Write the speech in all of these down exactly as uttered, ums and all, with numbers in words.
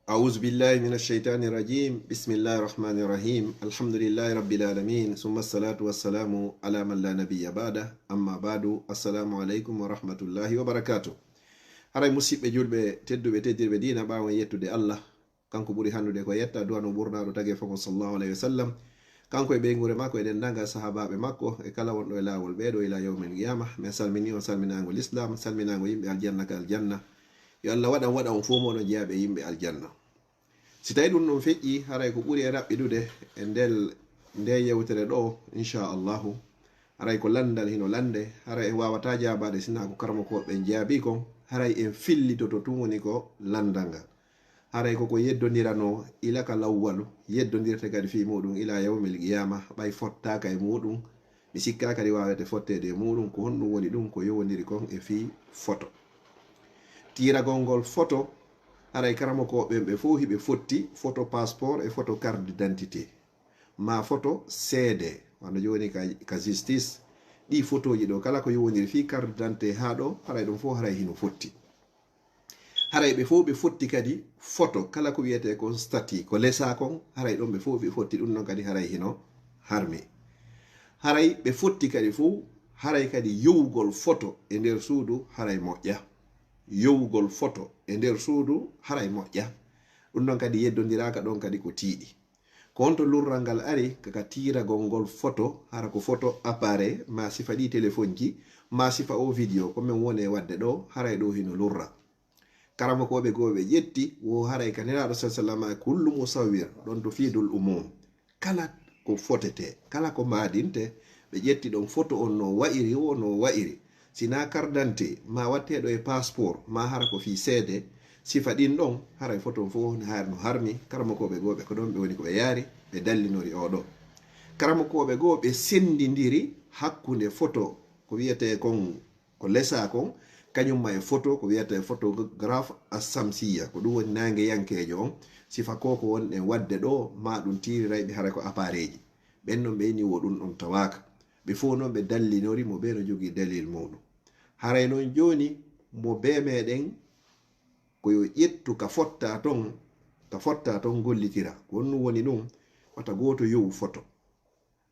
أعوذ بالله من الشيطان الرجيم. بسم الله الرحمن الرحيم. الحمد لله رب العالمين. ثم الصلاة والسلام على من لا نبي بعده. أما بعد. السلام عليكم ورحمة الله وبركاته. Haray musiɓɓe julɓe tedduɓe teddirɓe diina, ɓaawo en yettude Allah, kanko ɓuri handude ko yetta, du'ano ɓurnaaɗo tagee fof sallallahu alayhi wa sallam. Kanko e ɓeynguure makko e denndaangal sahaabaaɓe makko e kala wonɗo e laawol ɓeeɗo ila yawmil qiyama. Men salmini on salminaango l'islam, salminaango yimɓe aljanna ka aljanna. Yo Allah waɗan waɗa on fof moɗon jeyaaɓe yimɓe aljanna. Si tawi ɗum ɗon feƴƴi, haray ko ɓuri e raɓɓiɗude e ndel, nde yewtere ɗo, inchallahu, haray ko lanndal hino lannde, haray en waawataa jaabaade sinaa ko karamokooɓe ɓen jaabii kon, haray en fillitoto tun woni ko lanndal ngal. Haray koko yeddondiranoo ila ka lawwalu, yeddondirte kadi fii muuɗum ila yawmil qiyama, ɓay fottaaka e muuɗum, mi sikkaa kadi waawete fotteede e muuɗum. Ko honɗum woni ɗum? Ko yowondiri kon e fii foto. Tiiragol ngol foto, haray karamokooɓe ɓen ɓe fow hiɓe fotti, foto passeport e foto carte d'identité, maa foto seede, wano jooni ka, ka justice. Ɗii fotooji ɗo, kala ko yowondiri fii carte d'identité haa ɗo, haray ɗum fow haray hino fotti. Haray ɓe fow ɓe fotti kadi foto, kala ko wiyetee kon statut, ko lesaa kon, haray ɗon ɓe fow ɓe fotti ɗum ɗon kadi haray hino harmi. Haray ɓe fotti kadi fow, haray kadi yowugol foto e nder suudu haray moƴƴa. Yowugol foto e nder suudu haray moƴƴa. Ɗum ɗon kadi yeddondiraaka, ɗon kadi ko tiiɗi. Ko honto lurral ngal ari ka, ka tiiragol ngol foto, hara ko foto appareil, maa sifa ɗii telefonji, maa sifa oo video, ko men woni e waɗde ɗo, haray ɗo hino lurra. Karamokooɓe goo ɓe ƴetti, wo haray ka Nelaaɗo sallallahu alayhi wa sallam, kullu musawwir, ɗon tufidul umum. Kala ko fotete, kala ko maadinte, ɓe ƴetti ɗon foto on no wa'iri, wo no wa'iri. Sinaa carte d'identité, maa watteeɗo e passeport, maa hara ko fii seede, sifa ɗin ɗon, haray foto on fof no har-, no harmi. Karamokooɓe goo ɓe ko ɗon ɓe woni ko ɓe yaari, ɓe dallinori oo ɗoo. Karamokooɓe goo ɓe senndindiri hakkunde foto ko wiyetee kon, ko lesaa kon, kañum ma e foto ko wiyetee photographe assamsiya, ko ɗum woni naangeyankeejo on. Sifa ko ko wonɗen waɗde ɗo, maa ɗum tiiriray ɓe hara ko appareil ji. Ɓen non ɓe inni wo ɗum ɗon tawaaka. Ɓe fof non ɓe dallinori mo ɓe no jogii dalil muuɗum. Haray non jooni mo bee meɗen ko yo ƴettu ka fotta ton, ka fotta ton gollitira. Ko honɗum woni ɗum? Wata gooto yowu foto.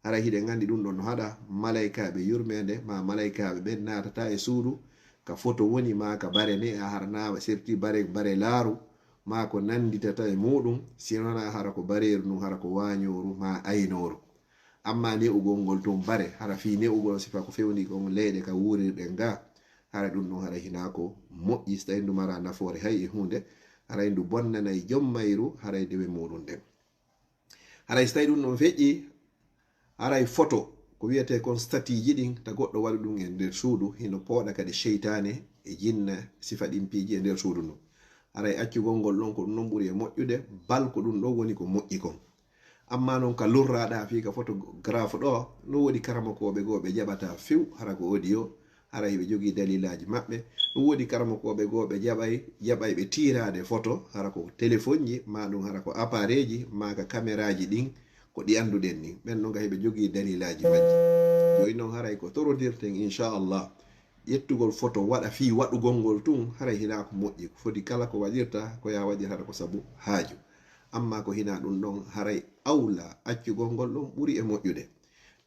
Haray hiɗen anndi ɗum ɗon no haɗa, malaykaaɓe yurmeende maa malaykaaɓe ɓen naatata e suudu ka foto woni maa ka bare ne, a hara naa serti bare, bare laaru maa ko nannditata e muuɗum, si wonaa hara ko bareeru ndun, hara ko waañooru maa aynooru. Ammaa ne'ugol ngol tun bare, hara fii ne'ugol sifa ko fewndi kon leyɗe ka wuurirɗen ga, haray ɗum ɗon haray hinaa ko moƴƴi. Si tawii ndu maraa nafoore hay e huunde, haray ndu bonnanay jom mayru haray dewe muuɗum ɗen. Haray si tawii ɗum ɗon feƴƴi, haray foto ko wiyetee kon statiiji ɗin, ta goɗɗo waɗu ɗum e nder suudu, hino pooɗa kadi seytaane e jinna sifa ɗin piiji e nder suudu ndun. Haray accugol ngol ɗon ko ɗum ɗon ɓuri e moƴƴude, bal ko ɗum ɗon woni ko moƴƴi kon. Ammaa non ka lurraɗaa fii ka photographe ɗo, no woodi karamokooɓe goo ɓe jaɓata few, hara ko audio, hara hiɓe jogii dalilaaji maɓɓe. Ɗum woodi karamokooɓe goo ɓe jaɓay, jaɓay ɓe tiiraade foto, hara ko telefonji, maa ɗum hara ko appareilji, maa ka kameraaji ɗin, ko ɗi annduɗen ɗin. Ɓen ɗon ka hiɓe jogii dalilaaji majji. Jooni non haray ko torondirten, inchallah. Ƴettugol foto waɗa fii waɗugol ngol tun, haray hinaa ko moƴƴi. Ko foti kala ko waɗirta, ko yaa waɗir hara ko sabu haaju. Ammaa ko hinaa ɗum ɗon, haray awla accugol ngol ɗon ɓuri e moƴƴude.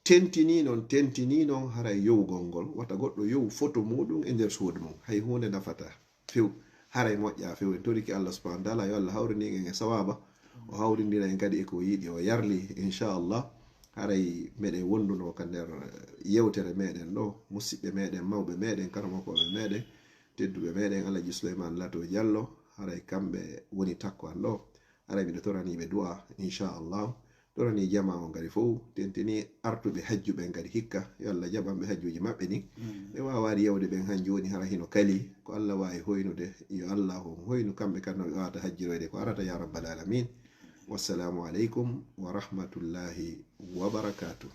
Tentinii non, tentinii non, haray yowugol ngol. Wata goɗɗo yowu foto muuɗum e nder suudu mum. Hay huunde nafataa few. Haray moƴƴaa few. En torike Allah subhanahu wa taala, yo Allah hawrinin en e sawaaba. O hawrindina en kadi e ko yiɗi, o yarli, inchallah. Haray meɗen wondunoo ka nder yewtere meɗen ɗo, musiɓɓe meɗen, mawɓe meɗen, karamokooɓe meɗen, tedduɓe meɗen, Alaji Suleyman Lato Jallo. Haray kamɓe woni takko an ɗo. Haray miɗo toranii ɓe du'a, inchallah. Toranii jamaa on kadi fow, tentinii artuɓe hajju ɓen kadi hikka, yo Allah jaɓan ɓe hajjuuji maɓɓe ɗin. Ɓe waawaali yawde ɓen han jooni, hara hino kali. Ko Allah waawi hoynude, yo Allah on hoynu kamɓe kadi no ɓe waawata hajjiroyde ko arata, ya rabbal alamin. Wassalamu aleykum wa rahmatullahi wa barakatuh.